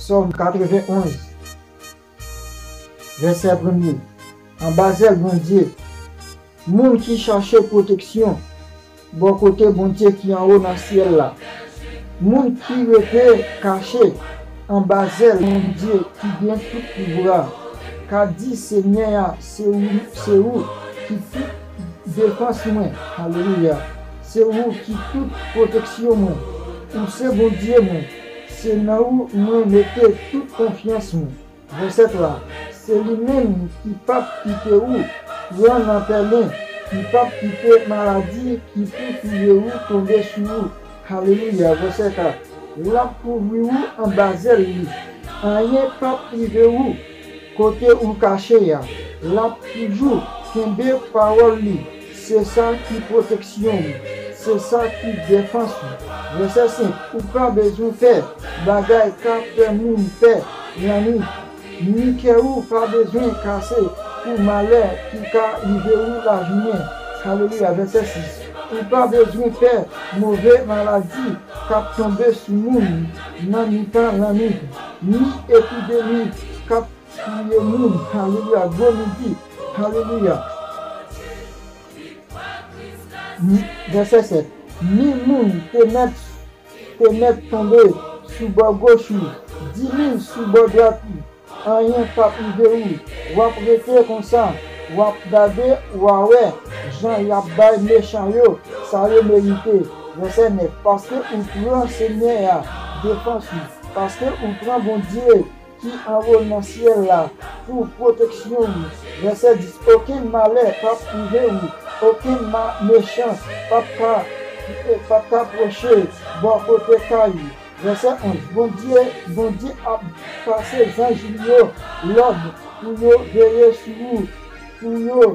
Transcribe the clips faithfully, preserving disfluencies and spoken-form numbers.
Sòm katrevenn onz, vèsè premye. Anba zèl Bondye, moun ki chache pwoteksyon bò kote Bondye ki anwo nan syèl la. Moun ki rete kache anba zèl Bondye ki gen tout pouvwa ka di Senyè a, se ou, se ou ki tout defans mwen. Alelouya. Se ou ki tout pwoteksyon mwen. Ou se Bondye mwen. Se nan ou mwen mete tout konfyans mwen. Vèsè twa. Se li menm ki p ap kite ou pran nan pèlen, ki p ap kite maladi ki pou touye ou tonbe sou ou. Alelouya. Vèsè kat. L ap kouvri ou anba zèl li. Anyen p ap rive ou kote ou kache a. L ap toujou kenbe pawòl li. Se sa ki pwoteksyon ou. Se sa ki defans ou. Vèsè senk. Ou pa bezwen pè bagay k ap fè moun pè lannwit. Ni kè ou pa bezwen kase pou malè ki ka rive ou lajounen. Alelouya. Vèsè sis. Ou pa bezwen pè move maladi k ap tonbe sou moun nan mitan lannwit, ni epidemi k ap touye moun. Alelouya. Gwo midi. Alelouya. Vèsè sèt. Ni moun te mèt te mèt tonbe sou bò goch ou, di mil sou bò dwat ou, anyen p ap rive ou. W ap rete konsa, w ap gade, w a wè jan y ap bay mechan yo sa yo merite. Vèsè nèf. Paske ou pran Senyè a defans ou, paske ou pran Bondye ki anwo nan syèl la pou pwoteksyon ou. Vèsè dis. Okenn malè p ap rive ou, okenn ma- mechans p ap ka, p ap ka pwoche bò kote kay ou. Vèsè onz. Bondye, Bondye ap pase zanj li yo lòd pou yo veye sou ou, pou yo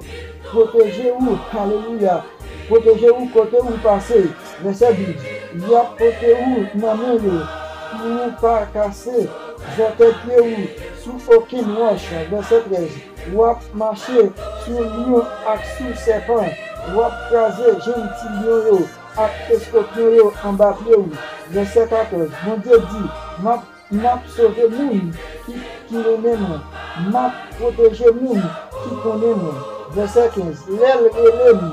pwoteje ou. Alelouya. Pwoteje ou kote ou pase. Vèsè douz. Y ap pote ou nan men yo, pou ou pa kase zòtèy pye ou sou okenn wòch. Vèsè trèz. W ap mache sou lyon ak sou sèpan. W ap kraze jenn ti lyon yo ak eskopyon yo anba pye ou. Vèsè katòz. Bondye di, M ap M ap sove moun ki, ki renmen mwen. M ap pwoteje moun ki konnen mwen. Vèsè kenz. Lè l rele m,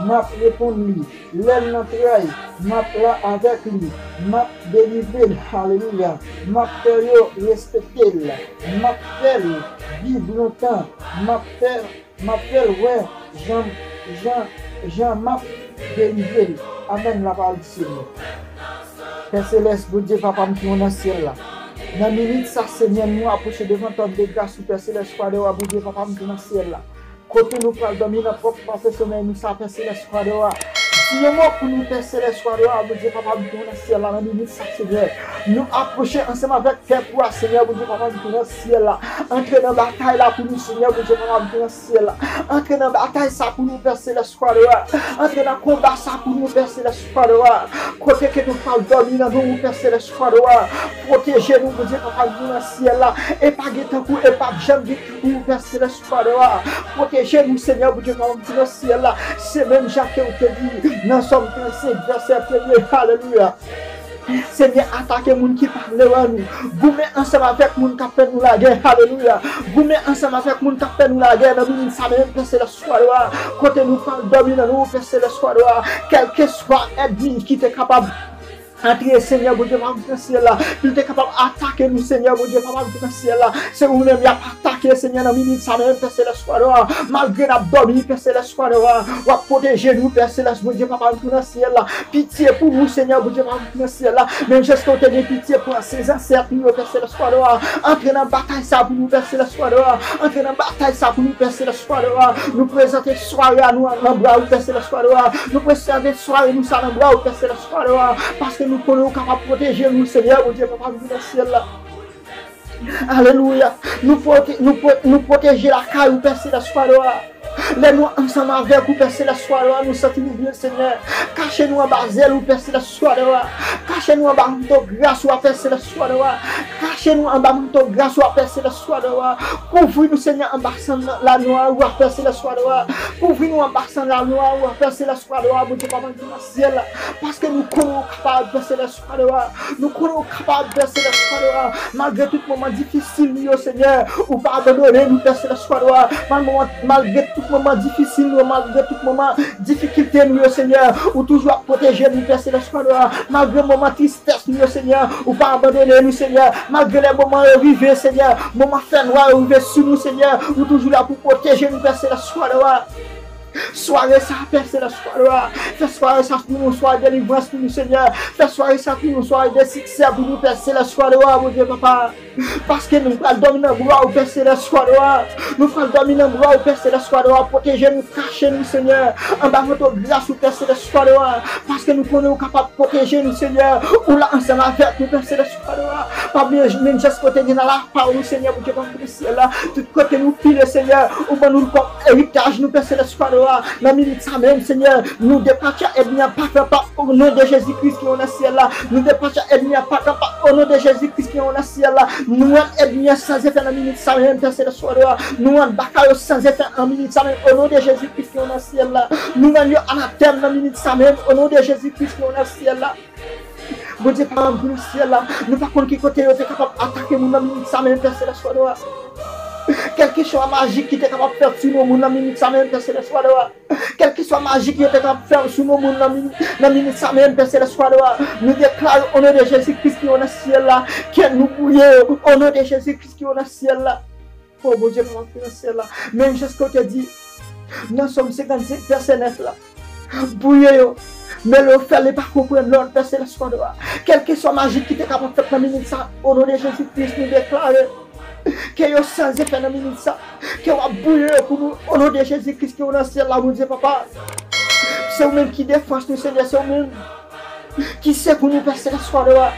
m ap reponn li. Lè l nan tray, m ap la avèk li. M ap delivre l. Alelouya. M ap fè yo respekte l. M ap fè l viv lontan. M ap fè M ap fè l wè jan, jan, jan m ap delivre l. Amèn, lapawòl di Senyè. Pè Selès, Bondye Papa m ki nan syèl la. Nan minit sa, Senyè, nou apwoche devan twòn de gras ou, Pè Selès, Kwa dè Wa, Bondye Papa m ki nan syèl la. Kote nou pral dòmi nan pwòp pase somèy nou sa, Pè Selès, Kwa dè Wa. Di yon mo pou nou, Pè Selès, Kwa dè Wa, Bondye Papa m ki nan syèl la, nan minit sa, Senyè. Nou apwoche ansanm avèk pèp ou a, Senyè, Bondye Papa m ki nan syèl la. Antre nan batay la pou nou, Senyè, Bondye Papa m ki nan syèl la. Antre nan batay sa pou nou, Pè Selès, Kwa dè Wa. Antre nan konba sa pou nou, Pè Selès, Kwa dè Wa. Kote ke nou pral dòmi nan non ou, Pè Selès, Kwa dè Wa. Pwoteje nou, Bondye Papa m ki nan syèl la. E pa gen tankou, e p ap janm gen tankou ou, Pè Selès, Kwa dè Wa. Pwoteje nou, Senyè, Bondye Papa m ki nan syèl la. Se menm jan ke ou te di nan Sòm trannsenk, vèsè premye. Alelouya. Senyè, atake moun ki pa vle wè nou. Goumen ansanm avèk moun k ap fè nou lagè. Alelouya. Goumen ansanm avèk moun k ap fè nou lagè. Nan minit sa menm, Pè Selès, Kwa dè Wa, kote nou pral dòmi nan non ou, Pè Selès, Kwa dè Wa. Kèlkeswa ènmi ki te kapab antre, Senyè Bondye Papa m ki nan syèl la, pou l te kapab atake nou, Senyè Bondye Papa m ki nan syèl la. Se ou menm y ap atake, Senyè, nan minit sa menm, Pè Selès, Kwa dè Wa. Malgre n ap dòmi, Pè Selès, Kwa dè Wa, w ap pwoteje nou, Pè Selès, Bondye Papa m ki nan syèl la. Pitye pou nou, Senyè Bondye Papa m ki nan syèl la. Menm jan ke w te gen pitye pou ansèt nou yo, Pè Selès, Kwa dè Wa. Antre nan batay sa pou nou, Pè Selès, Kwa dè Wa. Antre nan batay sa pou nou, Pè Selès, Kwa dè Wa. Nou prezante sware a nou nan bra ou, Pè Selès, Kwa dè Wa. Nou prezante sware nou sa nan bra ou, Pè Selès, Kwa dè Wa. Paske nou konnen ou kapab pwoteje nou, Senyè Bondye Papa m ki nan syèl la. Alelouya. Nou pwote-, nou pwo-, nou pwoteje lakay ou, Pè Selès, Kwa dè Wa. Lè nou ansanm avèk ou, Pè Selès, swadwa, nou santi nou byen, Senyè. Kache nou anba zèl ou, Pè Selès, swadwa. Kache nou anba manto gras ou a, Pè Selès, swadwa. Kache nou anba manto gras ou a, Pè Selès, swadwa. Kouvri nou, Senyè, anba san lanwa ou a, Pè Selès, swadwa. Kouvri nou anba san lanwa ou a, Pè Selès, swadwa, Bondye papa ki nan syèl la. Paske nou konnen ou kapab, Pè Selès, swadwa. Nou konnen ou kapab, Pè Selès, swadwa. Malgre tout moman difisil nou yo, Senyè, ou pa abandone nou, Pè Selès, swadwa. Mal moman, malgre tout moman difisil nou yo, malgre tout moman difikilte nou yo, Senyè, ou toujou ap pwoteje nou, Pè Selès, swadwa. Malgre moman tristès nou yo, Senyè, ou pa abandone nou, Senyè. Malgre lè moman yo rive, Senyè, moman fènwa yo rive sou nou, Senyè, ou toujou la pou pwoteje nou, Pè Selès, swadwa. Sware sa, Pè Selès, swadwa. Fè sware sa pou nou, sware delivrans pou nou, Senyè. Fè sware sa pou nou, sware de siksè pou nou, Pè Selès, swadwa, Bondye papa. Paske nou pral dòmi nan bra ou, Pè Selès, swadwa. Nou pral dòmi nan bra ou, Pè Selès, swadwa. Pwoteje nou, kache nou, Senyè. Anba manto gras ou, Pè Selès, swadwa. Paske nou konnen ou kapab pwoteje nou, Senyè. Ou la ansanm avèk nou, Pè Selès, swadwa. Pa bliye, menm jan kote gen nan lapawòl ou, Senyè, Bondye papa, syèl la, tout kote nou file, Senyè, ou ban nou l kòm eritaj nou, Pè Selès, swadwa. Nan minit sa menm, Senyè, nou depatya ènmi an pa fè pa, o non de Jezi Kris ki yo nan syèl la. Nou depatya ènmi an pa fè pa, o non de Jezi Kris ki yo nan syèl la. Nou rann ènmi an san efè nan minit sa menm, Pè Selès, swadwa. Nou rann batay yo san efè nan minit sa menm, o non de Jezi Kris ki yo nan syèl la. Nou rann yo anatèm nan minit sa menm, o non de Jezi Kris ki yo nan syèl la. Bondye papa m ki nan syèl la, nou pa konn ki kote yo te kapab atake moun nan minit sa menm, Pè Selès, swadwa. Kèlkeswa majik ki te kapab fèt sou nou moun nan minit sa menm, Pè Selès, swadwa. Kèlkeswa majik yo te kapab fè sou nou moun nan minit, nan minit sa menm, Pè Selès, swadwa. Nou deklare o non de Jezi Kris ki yo nan syèl la, ke nou bouye yo, o non de Jezi Kris ki yo nan syèl la. O Bondye papa ki nan syèl la, menm jan ke w te di nan Sòm senkannsenk, vèsè nèf la, bouye yo, men lè yo fè l, yo pa konprann lòd, Pè Selès, swadwa. Kèlkeswa majik ki te kapab fèt nan minit sa, o non de Jezi Kris, nou deklare ke yo san efè nan minit sa, ke w ap bouye yo pou nou, o non de Jezi Kris ki yo nan syèl la, Bondye papa. Se ou menm ki defans nou, Senyè, se ou menm ki sekou nou, Pè Selès, swadwa.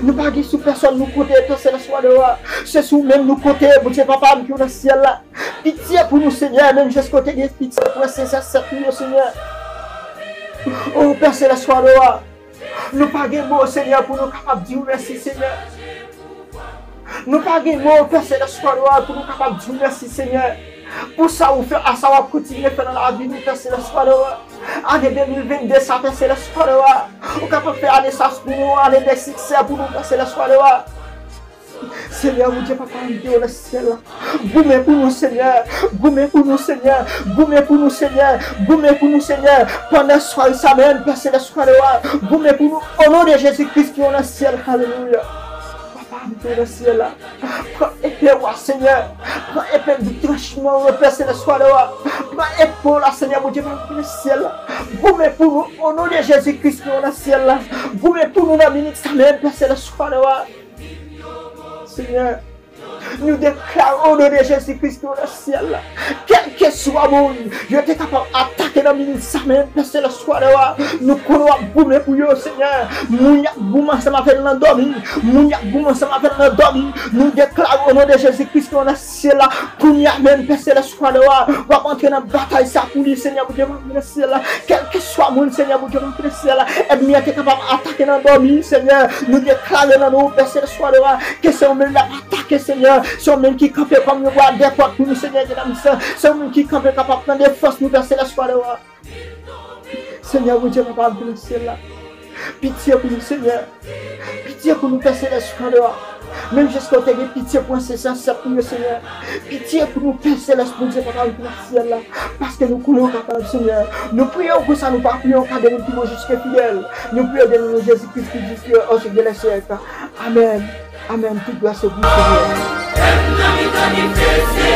Nou pa gen sou pèsòn nou konte, Pè Selès, swadwa. Se sou ou menm nou konte, Bondye papa m ki yo nan syèl la. Pitye pou nou, Senyè, menm jan ke w te gen pitye pou sè zansèt nou yo, Senyè. O Pè Selès, swadwa. Nou pa gen mo, Senyè, pou nou kapab di w mèsi, Senyè. Nou pa gen mo, Pè Selès, swadwa, pou nou kapab di w mèsi, Senyè, pou sa ou fè, a sa w ap kontinye fè nan lavi nou, Pè Selès, swadwa. Ane de mil vennde sa, Pè Selès, swadwa, ou kapab fè ane sa pou nou, ane de siksè pou nou, Pè Selès, swadwa. Senyè, Bondye papa m ki yo nan syèl la, goumen pou nou, Senyè. Goumen pou nou, Senyè. Goumen pou nou, Senyè. Goumen pou nou, Senyè. Pandan sware sa menm, Pè Selès, swadwa, goumen pou nou, o non de Jezi Kris ki yo nan syèl. Alelouya. Papa m ki yo nan syèl la, pran epe w la, Senyè. Pran epe doub tranchman w, Pè Selès, swadwa. Pran epe w la, Senyè, Bondye papa m ki yo nan syèl la. Goumen pou nou, o non de Jezi Kris ki yo nan syèl la. Goumen pou nou nan minit sa menm, Pè Selès, swadwa. Senyè, nou deklare o non de Jezi Kris ki yo nan syèl la, kèlkeswa moun yo te kapab atake nan minit sa menm, Pè Selès, swadwa, nou konnen w ap goumen pou yo, Senyè. Moun y ap goumen ansanm avè l nan dòmi, moun y ap goumen ansanm avè l nan dòmi, nou deklare o non de Jezi Kris ki yo nan syèl la, kounye a menm, Pè Selès, swadwa, w ap antre nan batay sa pou li, Senyè, Bondye papa m ki nan syèl la. Kèlkeswa moun, Senyè, Bondye papa m ki nan syèl la, ènmi an te kapab atake nan dòmi, Senyè, nou deklare nan non w, Pè Selès, swadwa, ke se ou menm l ap atake, Senyè. Se ou menm ki kanpe kòm yon bwa dèpòt pou nou, Senyè, Dye Tout-Puissant. Se ou menm ki kanpe kapab nan defans nou, Pè Selès, swadwa. Senyè, Bondye papa m ki nan syèl la, pitye pou nou, Senyè. Pitye pou nou, Pè Selès, swadwa. Menm jan ke w te gen pitye pou sè zansèt nou yo, Senyè. Pitye pou nou, Pè Selès, Bondye papa m ki nan syèl la. Paske nou konnen w kapab, Senyè. Nou priye w konsa, nou pa priye w ka de moun ki bon, jis e fidèl. Nou priye w nan non Jezi Kris ki jis e an syèk dè syèk. Amèn. Amèn. Tout glwa se pou Senyè.